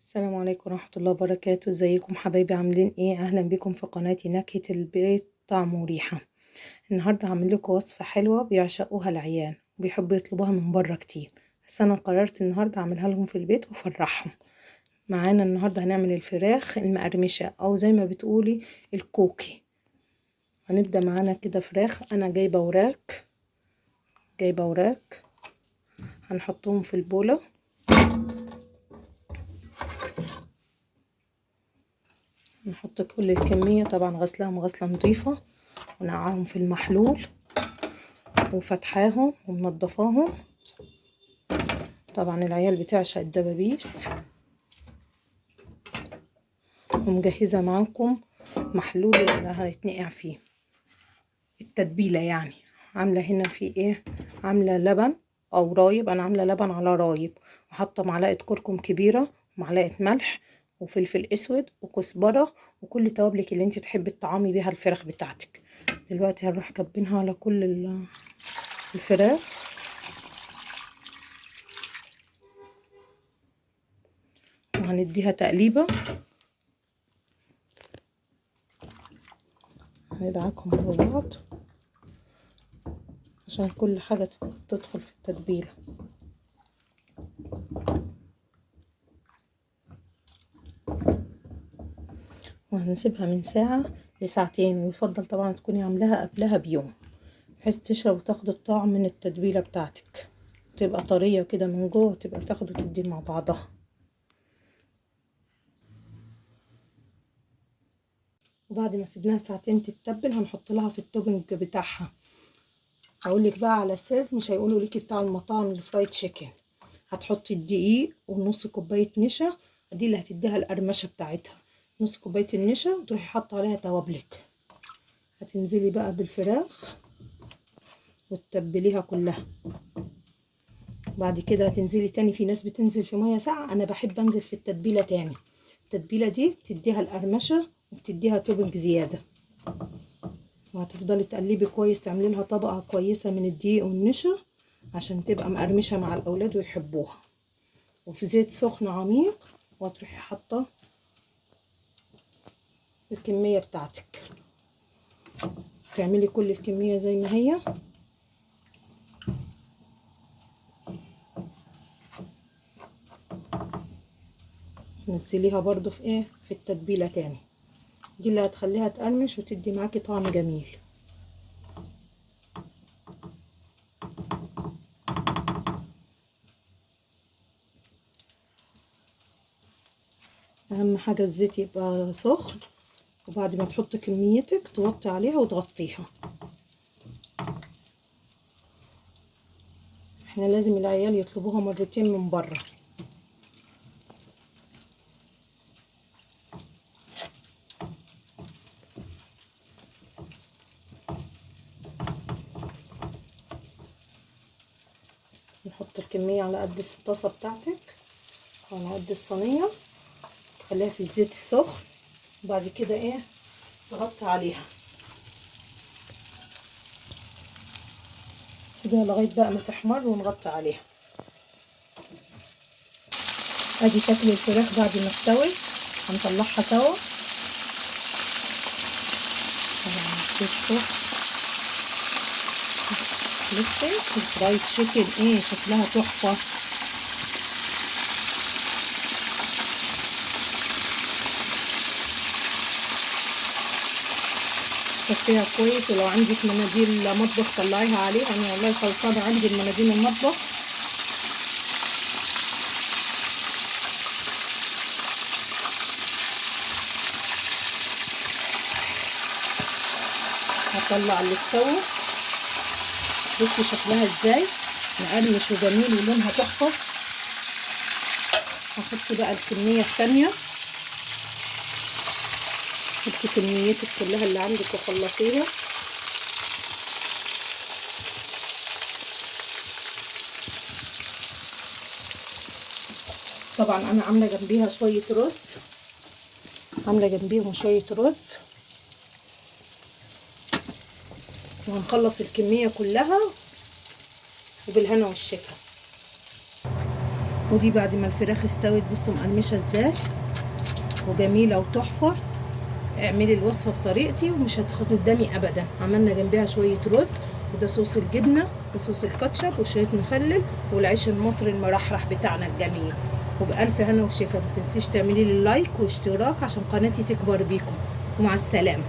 السلام عليكم ورحمة الله وبركاته. ازيكم حبايبي، عاملين ايه؟ اهلا بكم في قناتي نكهة البيت طعم وريحة. النهاردة هعمل لكم وصفة حلوة بيعشقوها العيال وبيحبوا يطلبوها من بره كتير، بس انا قررت النهاردة اعملها لهم في البيت وافرحهم. معانا النهاردة هنعمل الفراخ المقرمشة او زي ما بتقولي الكوكي. هنبدأ معانا كده فراخ، انا جايبة وراك، جايبة وراك هنحطهم في البولة. نحط كل الكمية، طبعا غسلهم غسلة نظيفة ونقعهم في المحلول وفتحاهم ومنضفاهم. طبعا العيال بتعشق الدبابيس. ومجهزة معاكم محلول اللي هيتنقع فيه التتبيلة. يعني عاملة هنا في ايه؟ عاملة لبن او رايب، انا عاملة لبن على رايب، وحاطة معلقة كركم كبيرة ومعلقة ملح وفلفل اسود وكزبره وكل توابلك اللي انت تحبي تطعمي بيها الفراخ بتاعتك. دلوقتي هنروح كبينها على كل الفراخ. وهنديها تقليبه، هندعكهم ببعض عشان كل حاجه تدخل في التتبيله. وهنسيبها من ساعة لساعتين، ويفضل طبعا تكوني عاملاها قبلها بيوم بحيث تشرب وتاخد الطعم من التتبيلة بتاعتك، تبقى طرية كده من جوه وتبقى تاخد وتدي مع بعضها. وبعد ما سيبناها ساعتين تتبل هنحط لها في ال topping بتاعها. هقولك بقى على سر مش هيقولوا ليكي بتاع المطاعم ال fried chicken. هتحطي الدقيق ونص كوباية نشا، دي اللي هتديها القرمشة بتاعتها، نص كوباية النشا، وتروحي حاطة عليها توابلك. هتنزلي بقى بالفراخ وتتبليها كلها. بعد كده هتنزلي تاني، في ناس بتنزل في مية ساقعة، انا بحب انزل في التتبيلة تاني. التتبيلة دي بتديها القرمشة وبتديها توبنج زيادة. وهتفضلي تقلبي كويس، تعملي لها طبقة كويسة من الدقيق والنشا عشان تبقى مقرمشة مع الأولاد ويحبوها. وفي زيت سخن عميق، وهتروحي حاطة الكمية بتاعتك، تعملي كل الكمية زي ما هي. تنزليها برضو في ايه، في التتبيلة تاني، دي اللي هتخليها تقرمش وتدي معاكي طعم جميل. اهم حاجة الزيت يبقى سخن، وبعد ما تحط كميتك توطي عليها وتغطيها. احنا لازم العيال يطلبوها مرتين من بره. نحط الكمية على قد الطاسة بتاعتك على قد الصينية، تخليها في الزيت السخن. بعد كده ايه، تغطي عليها، سيبيها لغاية بقى ما تحمر ونغطي عليها. ادي شكل الفراخ بعد ما استوت، هنطلعها سوا. طبعا الزيت سخن لسه. الفرايد تشيكن ايه شكلها تحفة. صفيها كويس، ولو عندك مناديل مطبخ طلعيها عليه. انا والله خلصانه عندي المناديل المطبخ. هطلع اللي استوى. بصي شكلها ازاي، مقرمش وجميل ولونها تحفه. هحط بقى الكميه الثانيه. حطي كميتك كلها اللي عندك وخلصيها. طبعا انا عامله جنبيها شويه رز، عامله جنبيهم شويه رز، وهنخلص الكميه كلها وبالهنا والشفا. ودي بعد ما الفراخ استوت بصوا مقرمشه ازاي وجميلة وتحفه. اعملي الوصفة بطريقتي ومش هتندمي ابدا. عملنا جنبها شوية رز، وده صوص الجبنة وصوص الكاتشب وشوية مخلل والعيش المصري المرحرح بتاعنا الجميل. وبألف هنا وشفا. ما تنسيش تعملي لي like واشتراك عشان قناتي تكبر بيكم. ومع السلامة.